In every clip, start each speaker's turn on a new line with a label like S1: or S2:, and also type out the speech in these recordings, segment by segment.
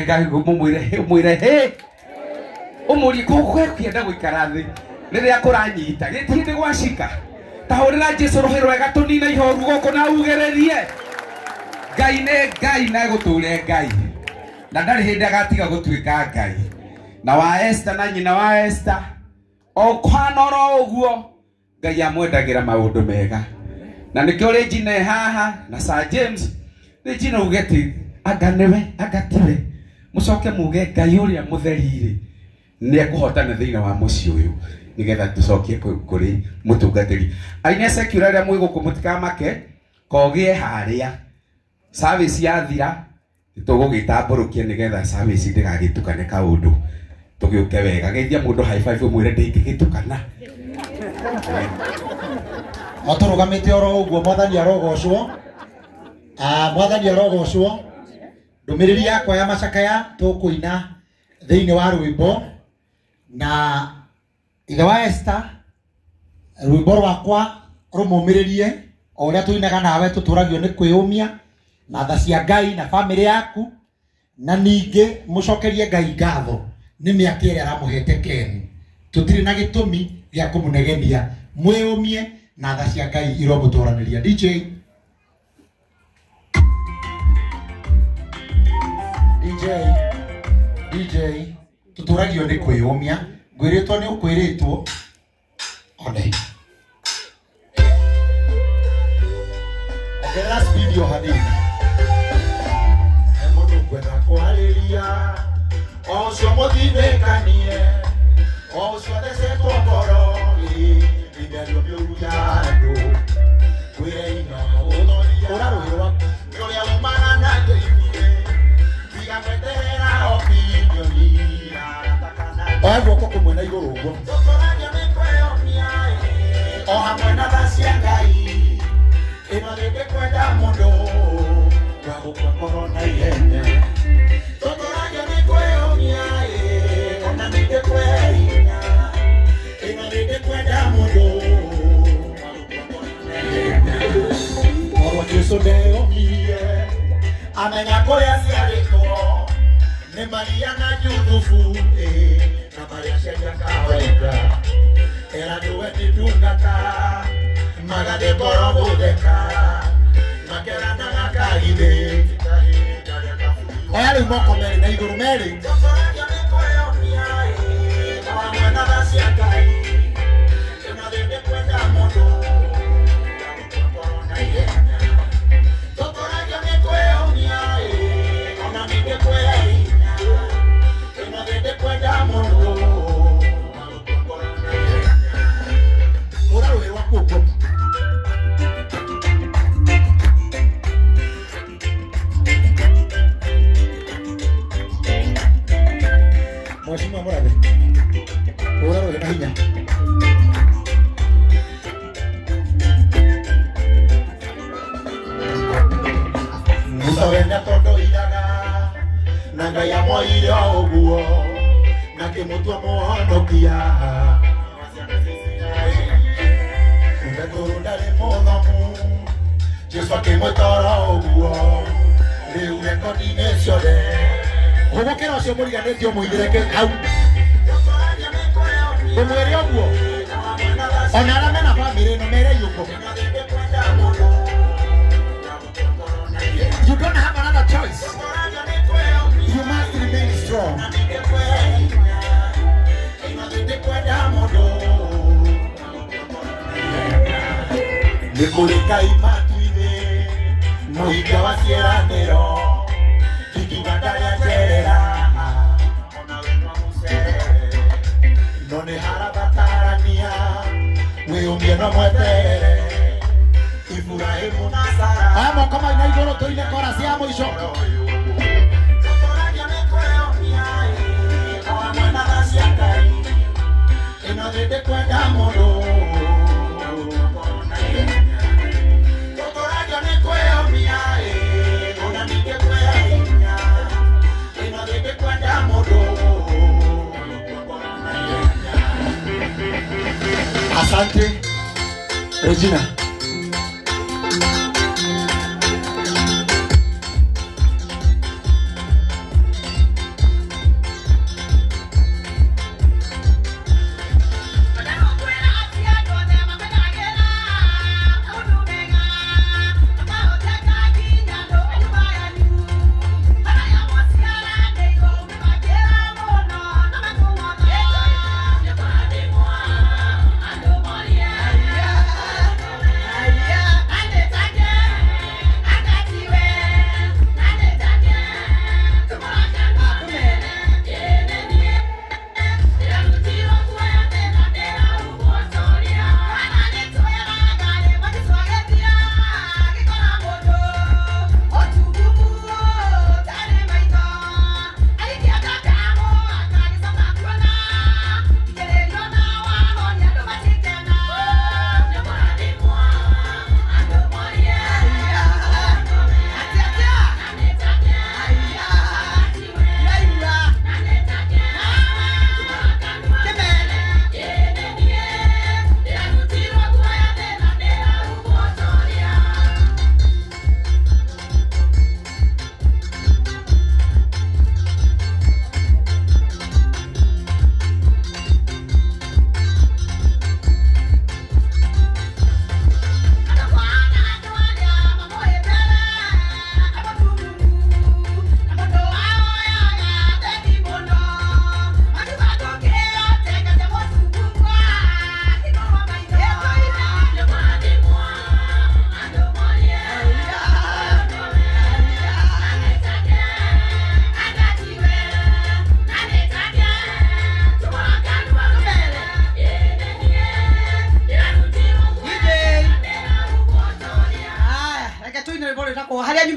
S1: Ngai mumwire he umurie kũkwenda gũikara thĩ rĩrĩa kũranyita gĩtinde gwacika tahũrĩra Jesu rũhĩ rwega tũnina ihoru gũkũ na ugĩrĩrie Ngai nĩ Ngai na gũtũre Ngai na ndarĩ hĩndĩ agatiga gũtuĩka Ngai na wa Esther na nyina wa Esther o kwana oro ũguo Ngai amwendagĩra maũndũ mega na nĩkĩo Regina haha na Sir James Regina uge ti anga nĩwe anga tiwe mucoke muge Ngai ũrĩa mũtheri-rĩ nĩ ekũhotana thĩinĩ wa mũciĩ ũyũ nĩgetha tũcokie kũrĩ mũtungatĩri aine secular arĩa mwĩ gũkũ mũtikamake kogĩe harĩa service yathira tũgũgĩtambũrũkia nĩgetha service ndĩgagĩtukane kaũndũ tũgĩũke wega geithia mũndũ high five ũmwĩre ndĩngĩgĩtukana
S2: o tũrũgamĩte oro ũguo mwathani arogocwo mwathani arogocwo ndũmĩrĩri yakwa ya macakaya tũkũina thĩinĩ wa rwĩmbo na ithe wa Esther rwĩmbo rwakwa rũmũmĩrĩrie o ũrĩa tũinaga nawe tũtũragio nĩ kwĩyũmia na tha cia Ngai na bamĩrĩ yaku na ningĩ mũcokerie Ngai ngatho nĩ mĩaka ĩrĩa aramũhete Ken tũtirĩ na gĩtũmi gĩa kũmũnegenia mwĩyũmie na tha cia Ngai iromũtũranĩria DJ DJ DJ tũtũragio nĩ kwĩyũmia ngwĩrĩtwo nĩ ũkwĩrĩtwo one ongerera speed o hanini he mũndũ ngwenda kwarĩria o ũcio mũtindĩkanie o ũcio thecetwo ngoro nĩ mĩario mĩũru ya andũ kwĩre ino ũra rũhĩ rwaku nĩ ũrĩa umana na thĩiniĩ tiga gweterera opinion oya guoko kũmwe na igũrũ ũguo o hamwe na tha cia Ngai ĩno ndĩkwenda mũndũ wa gũkua ngoro na ihenya tũtũragio nĩ kwĩyũmia ona nĩndĩkwĩhinya ĩno ndĩkwenda mũndũ wa gũkua ngoro na ihenya korwo Jesũ ndeyũmie amenya kũrĩa aciarĩtwo nĩ Maria na Juthufu na Maria ciaria kawaida era nĩwe nĩ ndungata magathiĩ ngoro gũtheka makeranaga kagithĩ oya rĩu moko merĩ na igũrũ merĩ hamwe na tha cia Ngai ĩno thĩ ndĩkwenda mũndũ tũtũragio nĩ kwĩyũmia ona nĩndĩkwĩhinya ĩno thĩ ndĩkwenda mũndũ ũra rũhĩ rwaku ũguo Mheshimiwa Mũrathe ũra rũhĩ na hinya Musa wenda tondũ iraga na Ngai amwoire o ũguo na kĩmũtua mũhonokia Petero ndarĩ mũthomu Jesũ akĩmwĩta oro ũguo rĩu rekondi-inĩ ciothe hũgũkĩra ũcio mũriganĩtie ũmũigĩre hau ũmwĩre ũguo ona arĩa mena bamĩrĩ ĩno mere ũguo You don't have another choice. You must remain strong. Nĩ kũrĩ Ngai matu-inĩ mũhinga wa ciĩranĩro ingiuga ndarĩa njerera ona we no mũcerere no nĩ harabatarania wĩyũmie no mweterere Iburahĩmu na Sara aya moko mau na igũrũ tũine chorus ya mũico tũtũragio nĩ kwĩyũmia o hamwe na tha cia Ngai ĩno thĩ ndĩkwenda mũndũ tũtũragio nĩ kwĩyũmia ona nĩndĩkwĩhinya ĩno thĩ ndĩkwenda mũndũ Asante Regina.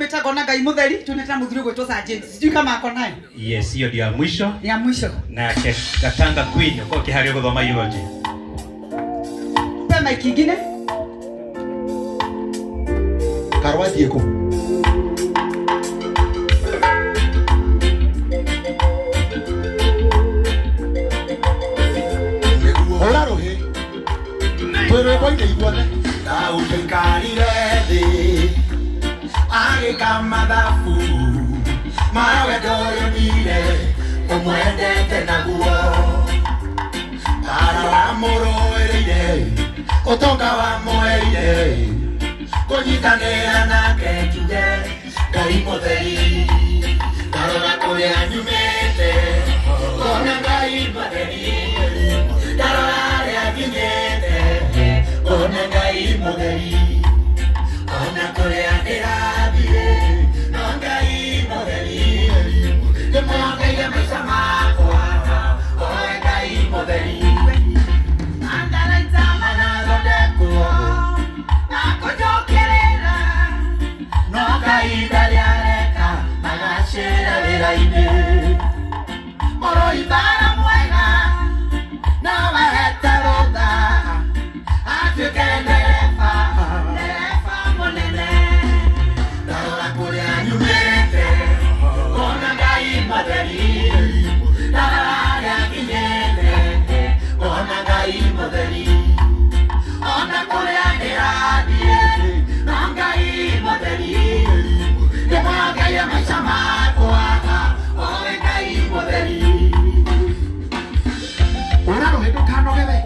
S3: Nyumĩte ngona Ngai mũtheri, tunĩte mũthuri ũgwĩtwo Sir James. Sijui kama ako naye.
S4: Yes, hiyo ndio ya mwisho.
S3: Ya mwisho.
S4: Nake Gatanga Queen uko kihario guthoma eulogy.
S3: Pe mic ingine.
S2: Karwa thiĩ kũ? Hũra rũhĩ. Twĩ rwĩmbo-inĩ ithuothe.
S5: Daudi aikarire thĩ agĩka mathabu ma wendo ũrĩa onire ũmwendete naguo. Bara wamũrũĩrĩire ũtonga wamũheire kũnyitanĩra nake njuge Ngai mũtheri. Ndarora kũrĩa nyumĩte ngona Ngai mũtheri, ndarora harĩa nginyĩte ngona Ngai mũtheri, ona kũrĩa ndĩrathiĩ no Ngai mũtheri, ndĩmwongeire maica makwa oe Ngai mũtheri.
S3: Andaraita manathondekwo na kũnjũkĩrĩra,
S5: no Ngai ndarĩ areka magacĩra wĩra-inĩ. Mũrũi mbara mwega no mahete rũtha atuĩke ndereba,
S3: ndereba mũnene.
S5: Ndarora kũrĩa nyumĩte ngona Ngai mũtheri, ndarora harĩa nginyĩte ngona Ngai mũtheri, ona kũrĩa ndĩrathiĩ no Ngai mũtheri, ndĩmwongeire maica makwa oe Ngai mũtheri.
S2: Hũra rũhĩ ndũkanoge we.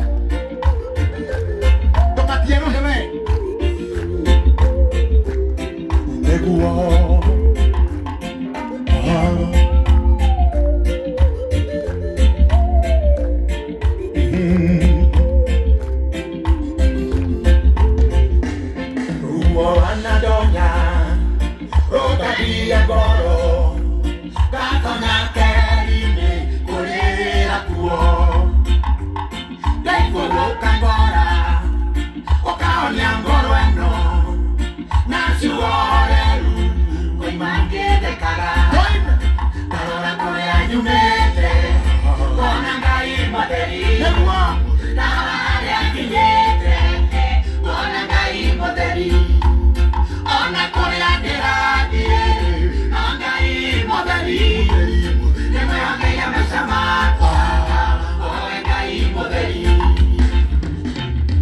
S2: Ndũgatie rũhĩ we. Nĩguo.
S5: Ruo rwanandonya rũkagia ngoro ngatonya keri-inĩ kũrĩrĩra kuo. Ndaikũrũka ngora ũkahonia ngoro ĩno na ciugo horeru ngoima ngĩthekaga. Ndarora kũrĩa nyumĩte ngona Ngai mũtheri,
S2: Nĩguo.
S5: ndarora harĩa nginyĩte ngona Ngai mũtheri, ona kũrĩa ndĩrathiĩ no Ngai mũtheri, ndĩmwĩhokeire maica makwa oe Ngai mũtheri.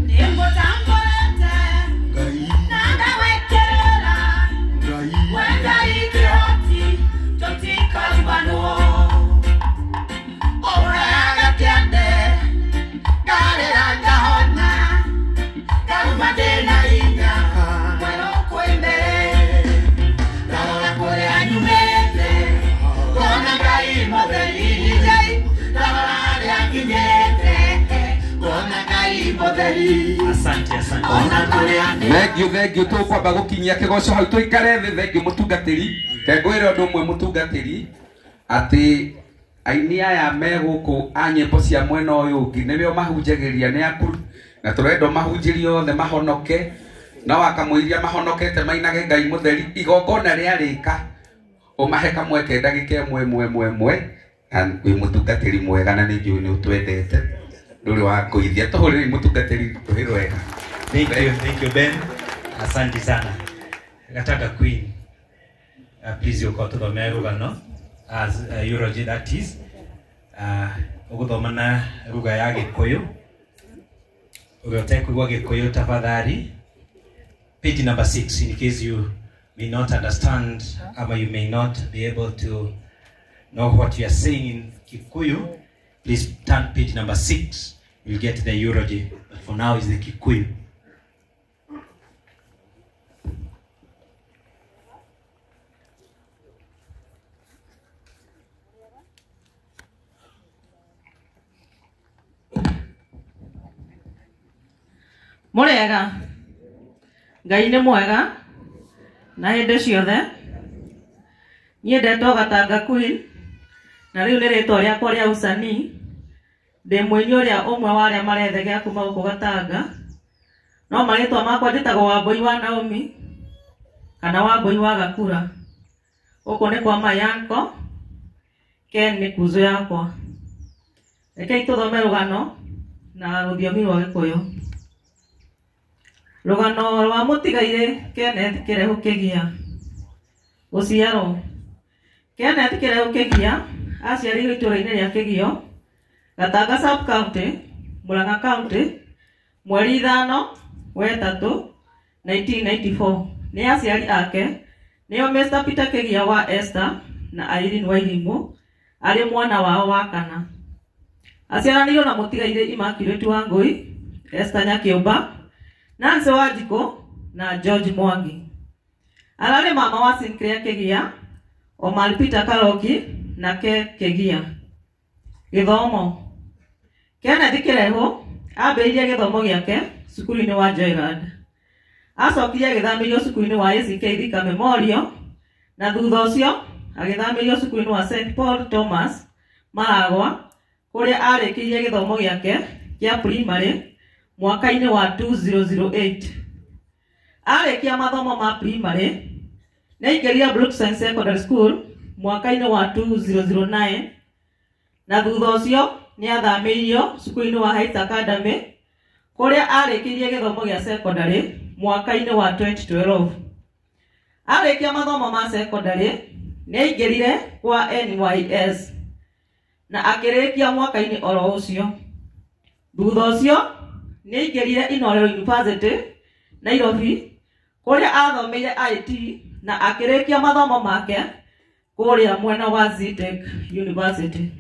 S3: Nĩngũtambũrĩte
S2: Ngai,
S3: na ngawĩkĩrĩra,
S2: Ngai.
S3: we Ngai kĩhoti tũtikariganwo.
S5: Ũheaga kĩande ngarĩra ngahona ngaruma ndĩna hinya
S3: Mwerũ kwĩ mbere.
S5: Ndarora kũrĩa nyumĩte ngona Ngai mũtheri, ndarora harĩa nginyĩte ngona Ngai mũtheri,
S4: Asante, asante.
S5: ona kũrĩa
S1: Thengiũ, thengiũ, tũkwamba gũkinyia kĩgoco hau tũikare thĩ. Thengiũ mũtungatĩri. Ke ngwĩre ũndũ ũmwe mũtungatĩri, atĩ aini aya me gũkũ a nyĩmbo cia mwena ũyũ ũngĩ nĩrĩo mahunjagĩria nĩ aku, na tũrenda mahunjĩrie othe mahonoke, no akamũiria mahonokete mainage Ngai mũtheri. Igongona rĩarĩka ũmahe kamweke ndagĩka ĩmwe ĩmwe ĩmwe ĩmwe, na wĩ mũtungatĩri mwega na nĩ njũĩ nĩ ũtwendete, ndũrĩ wa ngũithia. Tũhũrĩrei mũtungatĩri rũhĩ rwega.
S4: Thank you Ben. Asante sana. Gatanga Queen. Please uko tuthomere rugano as eulogy that is. Uguthoma na lugha ya Gikuyu. Uria utekũigua Gikuyu tafadhali. Page number 6 in case you may not understand ama you may not be able to know what you are saying in Kikuyu, please turn page number 6. You'll get the eulogy. But for now is the Kikuyu.
S6: Mũrĩega, Ngai nĩ mwega na hĩndĩ ciothe. Niĩ ndetwo Gatanga Queen na rĩu nĩ rĩtwa rĩakwa rĩa usanii. Ndĩ mũini ũrĩa ũmwe wa arĩa marethegea kuma gũkũ Gatanga, no marĩtwa makwa njĩtagwo Wambũi wa Naomi kana Wambui wa Gakura. Gũkũ nĩ kwa Mayanko, Ken nĩ kuzo yakwa. Rekei tũthome rũgano na rũthiomi rwa Gĩkũyũ. Rũgano rwa mũtigairĩ Kenneth Kĩrehu Kĩgia. Gũciarwo. Kenneth Kĩrehu Kĩgia aciarĩirwo itũũra-inĩ rĩa Kĩgio, Gatanga Sub County, Murang'a County, mweri 5 wa 3 1994. Nĩ aciari ake nĩo Mr. Peter Kĩgia wa Esther na Irene Wairimu arĩ mwana wao wa kana. Aciaranĩirwo na mũtigairĩ Immaculate Wangui, Esther Nyakĩũmba, Nancy Wanjikũ na George Mwangi. Ararĩ mama wa Sinclair Kĩgia, Omar Peter Karoki na Ke Kĩgia. Gĩthomo. Kenneth Kĩrehu ambĩrĩirie gĩthomo gĩake cukuru-inĩ wa Joyland. Acokire agĩthamĩrio cukuru-inĩ wa ACK Thika Memorial na thutha ũcio agĩthamĩrio cukuru-inĩ wa St Paul Thomas Maragwa kũrĩa arĩkĩirie gĩthomo gĩake kĩa primary mwaka-inĩ wa 2008. Arĩkia mathomo ma primary nĩaingĩrire Brookside Secondary School mwaka-inĩ wa 2009 na thutha ũcio nĩathamĩirio cukuru-inĩ wa Heights Academy kũrĩa arĩkĩirie gĩthomo gĩa secondary mwaka-inĩ wa 2012. Arĩkia mathomo ma secondary nĩaingĩrire kwa NYS na akĩrĩkia mwaka-inĩ oro ũcio. Thutha ũcio nĩaingĩrire Inooro University Nairobi kũrĩa athomeire IT na akĩrĩkia mathomo make kũrĩa mwena wa Zetech University.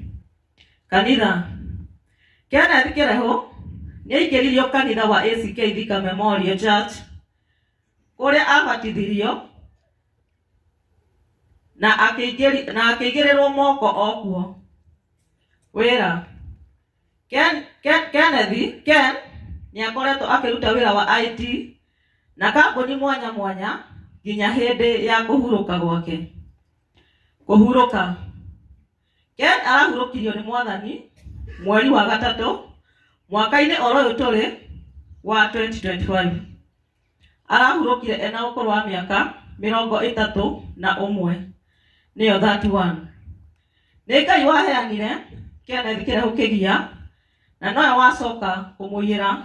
S6: Kanitha. Kenneth Kĩrehu nĩaingĩririo kanitha wa ACK Thika Memorial Church kũrĩa abatithirio na akĩigĩrĩrwo moko o kuo. Wĩra. Ken nĩakoretwo akĩruta wĩra wa IT na kambuni mwanya mwanya nginya hĩndĩ ya kũhurũka gwake. Kũhurũka. Ken arahurũkirio nĩ Mwathani mweri wa 3 mwaka-inĩ oro ũyũ tũrĩ wa 2025. Arahurũkire ena ũkũrũ wa mĩaka 31 nĩyo 31. Nĩ Ngai waheanire Kenneth Kĩrehu Kĩgia na nowe wacoka kũmũiyĩra.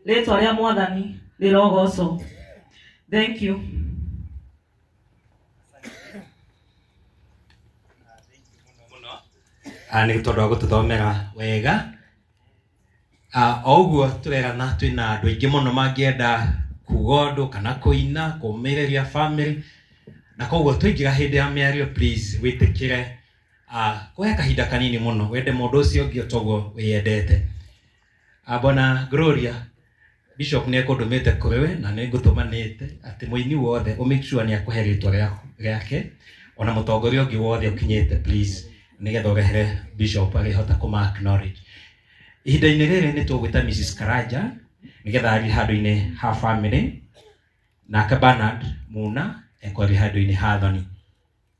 S6: Rĩtwa rĩa Mwathani rĩrogocwo. Thank you.
S4: Nĩ tondũ wa gũtũthomera wega. O ũguo tũrerana twĩna andũ aingĩ mũno mangĩenda kuga ũndũ kana kũina kũmĩrĩria family, na koguo twaingĩra hĩndĩ ya mĩario please wĩtĩkĩre kũhe kahinda kanini mũno wende mũndũ ũcio ũngĩ toguo wĩyendete. Bwana Gloria, Bishop nĩ ekũndũmĩte kũrĩ we na nĩ ngũtũmanĩte atĩ mũini wothe ũ make sure nĩ akũhe rĩtwa rĩake ona mũtongoria ũngĩ wothe ũkinyĩte please nĩgetha ũrehere Bishop arĩhota kũma acknowledge. Ihinda-inĩ rĩrĩ nĩ tũgwĩta Mrs. Karanja nĩgetha arie handũ-inĩ ha family, nake Bernard Muna ekwaria handũ-inĩ ha Thoni.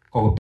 S4: Koguo